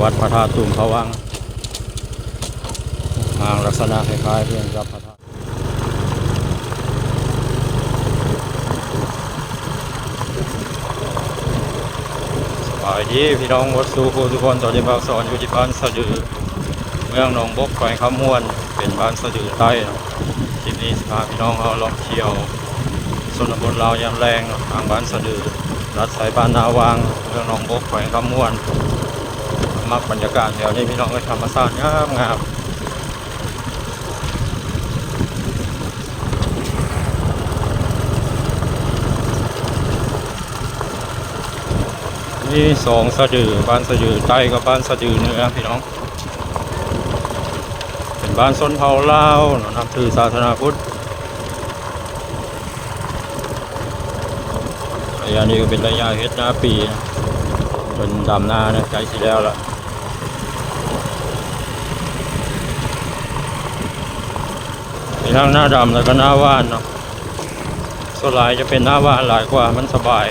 ວັດພະທາດຕູມພະວັງ ຮ່າງລັກສະນະຄ້າຍໆຄືກັບພະທາດ. ສະບາຍດີພີ່ນ້ອງໝົດສູ່ຜູ້ສູ່ຄົນ, ຕອນນີ້ບ່າວສອນຢູ່ທີ່ບ້ານສະດື ເມືອງໜອງບົກ ແຂວງຄຳມ່ວນ, ເປັນບ້ານສະດືໃຕ້ເນາະ. ຄລິບນີ້ຊິພາພີ່ນ້ອງເຮົາເລາະທ່ຽວຊົນນະບົດລາວຍາມແລງເນາະ ທາງບ້ານສະດື ລັດໄຊບ້ານນາຫວ່າງ ເມືອງໜອງບົກ ແຂວງຄຳມ່ວນ. ມັກບັນຍາກາດແຖວນີ້ພີ່ນ້ອງເອີຍ, ທຳມະຊາດງາມໆ. ມີສອງສະດື, ບ້ານສະດືໃຕ້ກັບບ້ານສະດືເໜືອພີ່ນ້ອງ. ເປັນບ້ານຊົນເຜົ່າລາວເນາະ, ນັບຖືສາສະໜາພຸດ. ໄລຍະນີ້ກໍເປັນໄລຍະເຮັດນາປີນະ, ເພິ່ນດຳນານະ, ໃກ້ຊິແລ້ວລະ. ມີທັງນາດຳ ແລ້ວກໍນາຫວ່ານເນາະ, ສ່ວນຫຼາຍຈະເປັນນາຫວ່ານຫຼາຍກວ່າ, ມັນສະບາຍ.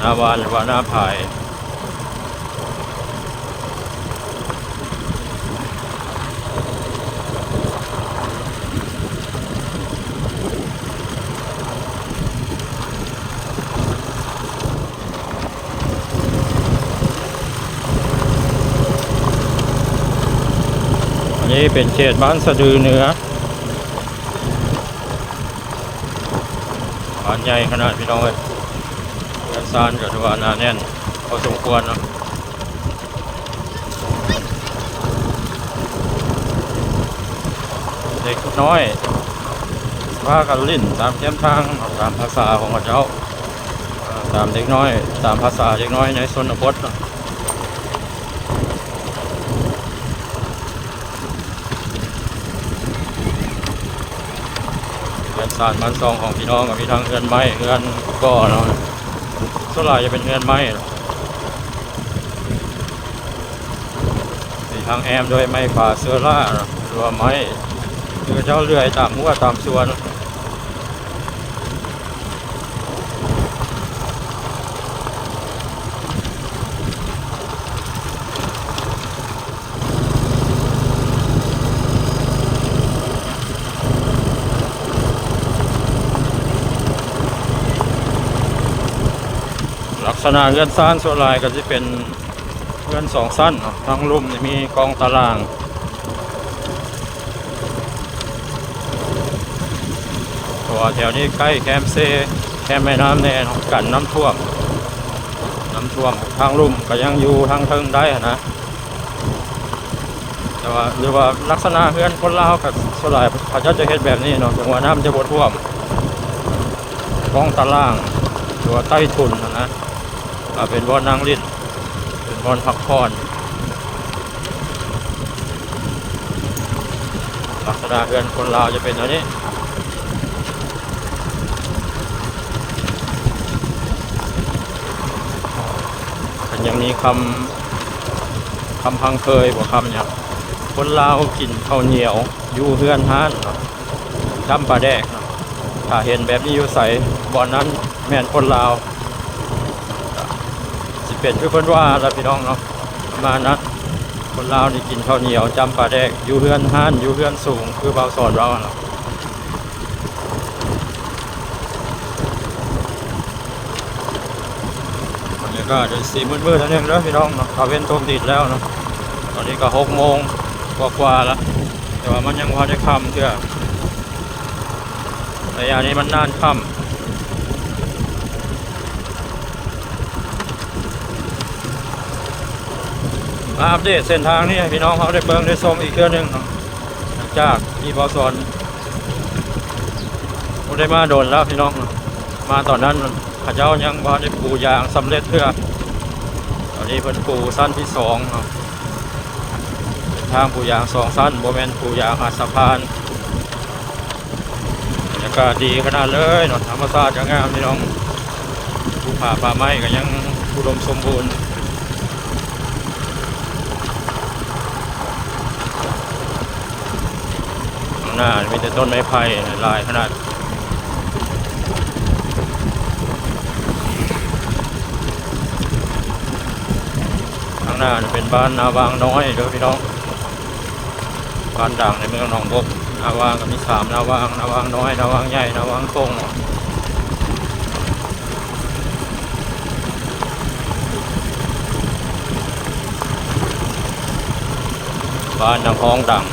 ນາຫວ່ານ ຫຼືວ່ານາຜາຍ. ອັນນີ້ເປັນເຂດບ້ານສະດືເໜືອ. ບ້ານໃຫຍ່ຂະໜາດພີ່ນ້ອງເອີຍ, ເຮືອນຊານກໍຖືວ່າໜາແໜ້ນພໍສົມຄວນເນາະ. ເດັກນ້ອຍພາກັນຫຼິ້ນຕາມແຄມທາງເນາະ, ຕາມພາສາຂອງເຂົາເຈົ້າ, ຕາມເດັກນ້ອຍ, ຕາມພາສາເດັກນ້ອຍໃນຊົນນະບົດເນາະ. ເຮືອນຊານບ້ານຊ່ອງຂອງພີ່ນ້ອງກໍມີທັງເຮືອນໄມ້ ເຮືອນກໍ່ເນາະ, ສ່ວນຫຼາຍຈະເປັນເຮືອນໄມ້ເນາະ. ມີທັງແອ້ມດ້ວຍໄມ້ຟາເຊື້ອລາເນາະ ຫຼືວ່າໄມ້ທີ່ເຂົາເຈົ້າເລື່ອຍຕາມຮົ້ວຕາມສວນ. ລັກສະນະເຮືອນຊານສ່ວນຫຼາຍກໍຊິເປັນເຮືອນສອງຊັ້ນເນາະ, ທາງລຸ່ມນີ້ມີກອງຕາລ່າງ. ເພາະວ່າແຖວນີ້ໃກ້ແຄມເຊ ແຄມແມ່ນ້ຳແດ່ເນາະ, ກັນນ້ຳຖ້ວມ, ນ້ຳຖ້ວມ. ທາງລຸ່ມກໍຍັງຢູ່ທາງເທິງໄດ້ຫັ້ນນະ, ແຕ່ວ່າ ຫຼືວ່າລັກສະນະເຮືອນຄົນລາວກໍສ່ວນຫຼາຍເຂົາເຈົ້າຈະເຮັດແບບນີ້ເນາະ, ເຖິງວ່ານ້ຳຈະບໍ່ຖ້ວມ. ກອງຕາລ່າງ ຫຼືວ່າໃຕ້ທຸນຫັ້ນນະ, ກໍເປັນບ່ອນນັ່ງຫຼິ້ນ, ເປັນບ່ອນພັກຜ່ອນ. ລັກສະນະເຮືອນຄົນລາວຈະເປັນແນວນີ້. ເພິ່ນຍັງມີຄຳ ຄຳພັງເຄີຍບໍ ຄຳຫຍັງ, ຄົນລາວກິນເຂົ້າໜຽວຢູ່ເຮືອນຮ້ານເນາະ, ຈ້ຳປາແດກເນາະ. ຖ້າເຫັນແບບນີ້ຢູ່ໃສ ບ່ອນນັ້ນແມ່ນຄົນລາວ. ຊິເປັນຄືເພິ່ນວ່າລະພີ່ນ້ອງເນາະ, ປະມານນັ້ນ. ຄົນລາວນີ້ກິນເຂົ້າໜຽວຈ້ຳປາແດກຢູ່ເຮືອນຮ້ານ ຢູ່ເຮືອນສູງ ຄືບ່າວສອນເວົ້າຫັ້ນລະ. ບັນຍາກາດຊິມືດໆໜ້ອຍໜຶ່ງເດີພີ່ນ້ອງເນາະ, ຕາເວັນຕົກດິນແລ້ວເນາະ. ຕອນນີ້ກໍຫົກໂມງກວ່າໆລະ, ແຕ່ວ່າມັນຍັງບໍ່ໄດ້ຄ່ຳເທື່ອ. ໄລຍະນີ້ມັນນານຄ່ຳ. ມາອັບເດດເສັ້ນທາງນີ້ໃຫ້ພີ່ນ້ອງເຮົາໄດ້ເບິ່ງໄດ້ຊົມອີກເທື່ອໜຶ່ງເນາະ, ຫຼັງຈາກທີ່ບ່າວສອນບໍ່ໄດ້ມາດົນແລ້ວພີ່ນ້ອງ. ມາຕອນນັ້ນເຂົາເຈົ້າຍັງບໍ່ໄດ້ປູຢາງສຳເລັດເທື່ອ, ຕອນນີ້ເພິ່ນປູຊັ້ນທີສອງເນາະ. ເປັນທາງປູຢາງສອງຊັ້ນ, ບໍ່ແມ່ນປູຢາງອັດສະພານ. ບັນຍາກາດດີຂະໜາດເລີຍເນາະ, ທຳມະຊາດກໍງາມພີ່ນ້ອງ, ພູຜາປ່າໄມ້ກໍຍັງອຸດົມສົມບູນ. ຂ້າງໜ້າມີແຕ່ຕົ້ນໄມ້ໄຜ່ຫຼາຍຂະໜາດ. ຂ້າງໜ້າເປັນບ້ານນາວາງນ້ອຍເດີພີ່ນ້ອງ, ບ້ານດັງໃນເມືອງໜອງບົກ. ນາວາງກໍມີສາມນາວາງ, ນາວາງນ້ອຍ, ນາວາງໃຫຍ່, ນາວາງໂຂງ. ບ້ານນາວາງດັງ.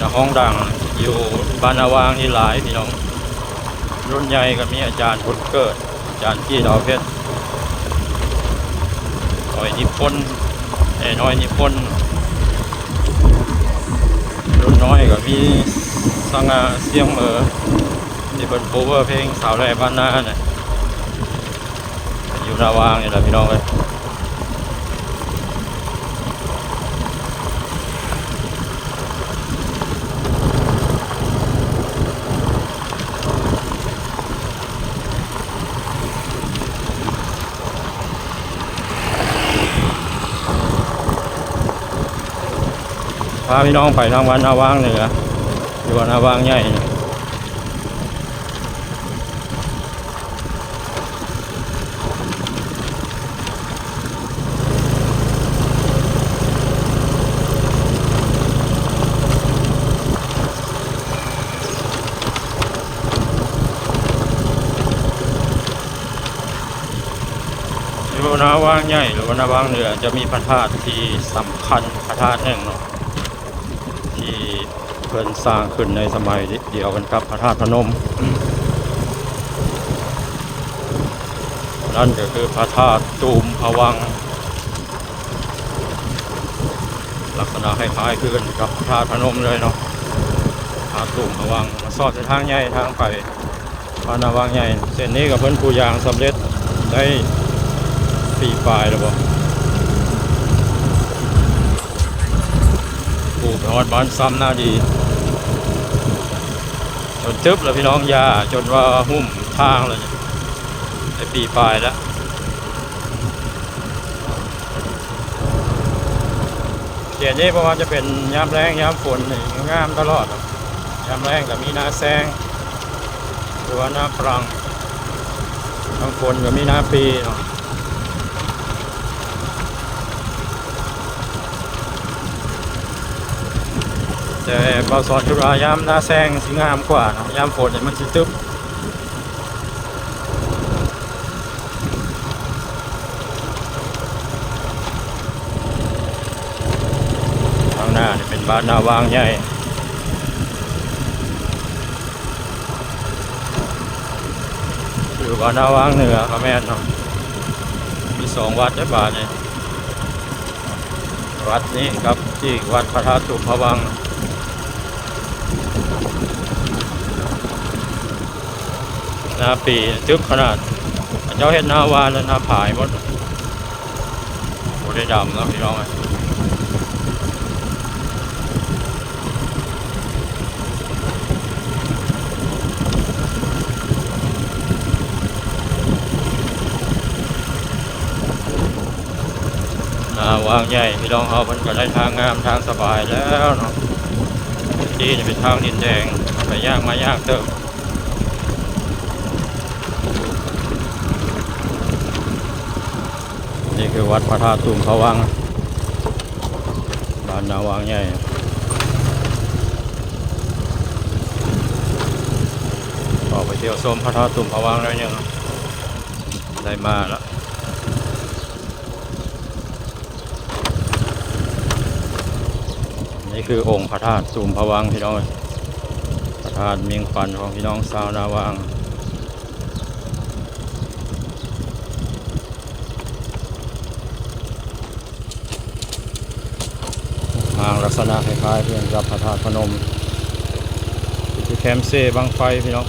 ນາວາງດັງຢູ່ບ້ານນາວາງນີ້ຫຼາຍພີ່ນ້ອງ. ລຸ້ນໃຫຍ່ກໍມີອາຈານບຸນເກີດ, ອາຈານກີດາວເພັດ, ອ້ອຍນິພົນ, ແອນ້ອຍນິພົນ. ລຸ້ນນ້ອຍກໍມີສະຫງ່າ ສຽງເໝີ ທີ່ເພິ່ນໂຄເວີເພງສາວແຫຼບ້ານນານະ. ຢູ່ນາວາງນີ້ແຫຼະພີ່ນ້ອງເອີຍ. ພາພີ່ນ້ອງໄປທາງວັດນາວາງເໜືອ ຫຼືວ່ານາວາງໃຫຍ່. ຢູ່ນາວາງໃຫຍ່ ຫຼືວ່ານາວາງເໜືອ ຈະມີພະທາດທີ່ສຳຄັນພະທາດໜຶ່ງເນາະ ທີ່ ເພິ່ນສ້າງຂຶ້ນໃນສະໄໝດຽວກັນກັບພະທາດພະນົມ, ນັ້ນກໍຄືພະທາດຕູມພະວັງ. ລັກສະນະຄ້າຍໆຄືກັນກັບພະທາດພະນົມເລີຍເນາະ, ພະທາດຕູມພະວັງ. ມາຊອດເສັ້ນທາງໃຫຍ່ ທາງໄປ ບ້ານນາວາງໃຫຍ່. ເສັ້ນນີ້ກໍເພິ່ນປູຢາງສຳເລັດໄດ້ປີປາຍແລ້ວບໍ? ປູໄປຮອດບ້ານຊຳນາດີ ຈົນຕຶບແລ້ວພີ່ນ້ອງ, ຫຍ້າຈົນວ່າຫຸ້ມທາງແລ້ວ, ໄດ້ປີປາຍແລ້ວ. ເຂດນີ້ບໍ່ວ່າຈະເປັນຍາມແລ້ງຍາມຝົນນີ້ງາມຕະຫຼອດ. ຍາມແລ້ງກໍມີນາແຊງ ຫຼືວ່ານາປລັງ, ຍາມຝົນກໍມີນາປີເນາະ. ແຕ່ບ່າວສອນຄິດວ່າຍາມນາແຊງຊິງາມກວ່າເນາະ, ຍາມຝົນນີ້ມັນຊິຕຶບ. ທາງໜ້ານີ້ເປັນບ້ານນາວາງໃຫຍ່ ຫຼືວ່ານາວາງເໜືອກໍແມ່ນເນາະ. ມີສອງວັດເດ້ບ້ານນີ້, ວັດນີ້ກັບອີກວັດພະທາດຕູມພະວັງ. ນາປີຕຶບຂະໜາດ, ເຂົາເຈົ້າເຮັດນາຫວ່ານ ແລະ ນາຜາຍໝົດ, ບໍ່ໄດ້ດຳເນາະພີ່ນ້ອງເອີຍ. ນາວາງໃຫຍ່ພີ່ນ້ອງເຮົາ ເພິ່ນກໍໄດ້ທາງງາມທາງສະບາຍແລ້ວເນາະ. ທີ່ນີ້ເປັນທາງດິນແດງ, ໄປຍາກມາຍາກເຕີບ. ນີ້ຄືວັດພະທາດຕູມພະວັງ ບ້ານນາວາງໃຫຍ່. ອອກໄປທ່ຽວຊົມພະທາດຕູມພະວັງໜ້ອຍໜຶ່ງ, ໄດ້ມາລະ. ນີ້ຄືອົງພະທາດຕູມພະວັງພີ່ນ້ອງເອີຍ, ພະທາດໝິ່ງຂວັນຂອງພີ່ນ້ອງຊາວນາວາງ. ຮ່າງລັກສະນະຄ້າຍໆຄືກັນກັບພະທາດພະນົມ, ຢູ່ແຄມເຊບັ້ງໄຟພີ່ນ້ອງ.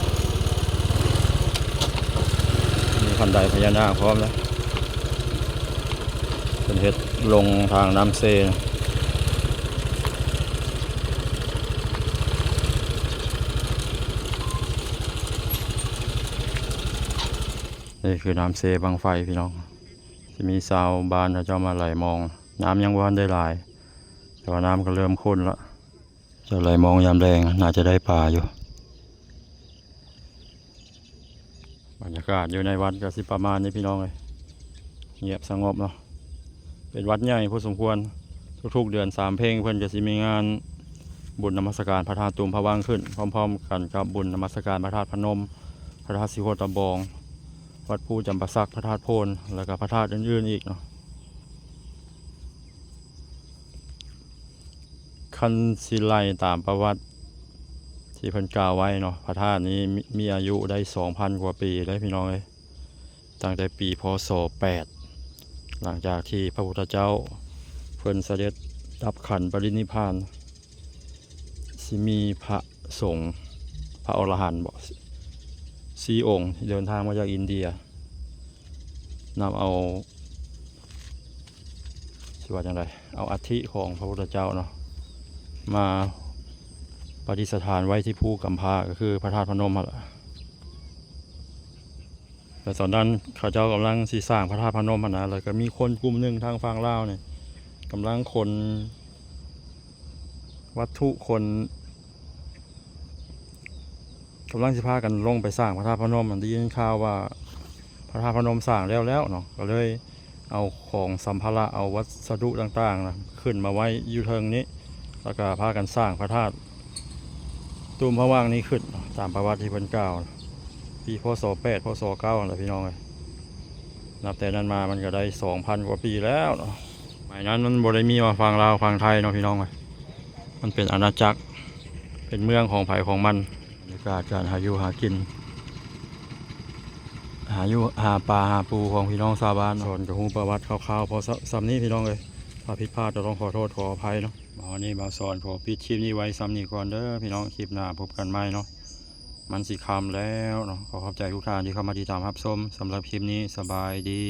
ມີຄັນໄດພະຍານາກພ້ອມເດ້, ເພິ່ນເຮັດລົງທາງນ້ຳເຊ. ນີ້ຄືນ້ຳເຊບັ້ງໄຟພີ່ນ້ອງ ຊິມີຊາວບ້ານເຂົາເຈົ້າມາໄຫຼມອງ ນ້ຳຍັງບໍ່ທັນໄດ້ຫຼາຍ ແຕ່ວ່ານ້ຳກໍເລີ່ມຂຸ້ນລະ ເຈົ້າໄຫຼມອງຍາມແລງໜ້າຈະໄດ້ປາຢູ່. ບັນຍາກາດຢູ່ໃນວັດກໍຊິປະມານນີ້ພີ່ນ້ອງເອີຍ ງຽບສະຫງົບເນາະ ເປັນວັດໃຫຍ່ພໍສົມຄວນ ທຸກໆເດືອນສາມເພັງເພິ່ນກໍຊິມີງານບຸນນະມັດສະການພະທາດຕູມພະວັງຂຶ້ນ ພ້ອມໆກັນກັບບຸນນະມັດສະການພະທາດພະນົມ ພະທາດສີໂຄດຕະບອງ ວັດພູຈຳປາສັກ ພະທາດໂພນ ແລ້ວກໍພະທາດອື່ນໆອີກເນາະ. ຄັນຊິໄລ່ຕາມປະຫວັດທີ່ເພິ່ນກ່າວໄວ້ເນາະ ພະທາດນີ້ມີ ມີອາຍຸໄດ້ສອງພັນກວ່າປີເດ້ພີ່ນ້ອງເອີຍ ຕັ້ງແຕ່ປີ ພ.ສ. ແປດ ຫຼັງຈາກທີ່ພະພຸດທະເຈົ້າເພິ່ນສະເດັດດັບຂັນປະລິນິບພານ ຊິມີພະສົງ ພະອໍລະຫັນບໍ ສີ່ອົງທີ່ເດີນທາງມາຈາກອິນເດຍ ນຳເອົາ ຊິວ່າຈັ່ງໃດ ເອົາອັດຖິຂອງພະພຸດທະເຈົ້າເນາະ ມາປະດິດສະຖານໄວ້ທີ່ພູກຳພ້າ ກໍຄືພະທາດພະນົມຫັ້ນລະ. ແລະຕອນນັ້ນເຂົາເຈົ້າກຳລັງຊິສ້າງພະທາດພະນົມຫັ້ນນະ ແລ້ວກໍມີຄົນກຸ່ມໜຶ່ງທາງຝັ່ງລາວນີ້ ກຳລັງຂົນວັດຖຸ ຂົນ ກຳລັງຊິພາກັນລົງໄປສ້າງພະທາດພະນົມ ໄດ້ຍິນຂ່າວວ່າພະທາດພະນົມສ້າງແລ້ວໆເນາະ ກໍເລີຍເອົາຂອງສຳພາລະ ເອົາວັດສະດຸຕ່າງໆນະ ຂຶ້ນມາໄວ້ຢູ່ເທິງນີ້ ແລ້ວກໍພາກັນສ້າງພະທາດຕູມພະວັງນີ້ຂຶ້ນເນາະ ຕາມປະຫວັດທີ່ເພິ່ນກ່າວ ປີ ພ.ສ. ແປດ ພ.ສ. ເກົ້າຫັ້ນລະພີ່ນ້ອງເອີຍ. ນັບແຕ່ນັ້ນມາມັນກໍໄດ້ສອງພັນກວ່າປີແລ້ວເນາະ. ສະໄໝນັ້ນມັນບໍ່ໄດ້ມີວ່າຝັ່ງລາວຝັ່ງໄທເນາະພີ່ນ້ອງເອີຍ ມັນເປັນອານາຈັກ ເປັນເມືອງຂອງໃຜຂອງມັນ. ບັນຍາກາດການຫາຢູ່ຫາກິນ ຫາຢູ່ຫາປາຫາປູຂອງພີ່ນ້ອງຊາວບ້ານເນາະ. ສອນກໍຮູ້ປະຫວັດຄ່າວໆພໍສ່ຳນີ້ພີ່ນ້ອງເອີຍ ຖ້າຜິດພາດກໍຕ້ອງຂໍໂທດຂໍອະໄພເນາະ. ມາຮອດນີ້ບ່າວສອນຂໍປິດຄລິບນີ້ໄວ້ສ່ຳນີ້ກ່ອນເດີພີ່ນ້ອງ ຄລິບໜ້າພົບກັນໃໝ່ເນາະ ມັນຊິຄ່ຳແລ້ວເນາະ. ຂໍຂອບໃຈທຸກທ່ານທີ່ເຂົ້າມາຕິດຕາມຮັບຊົມ ສຳລັບຄລິບນີ້ ສະບາຍດີ.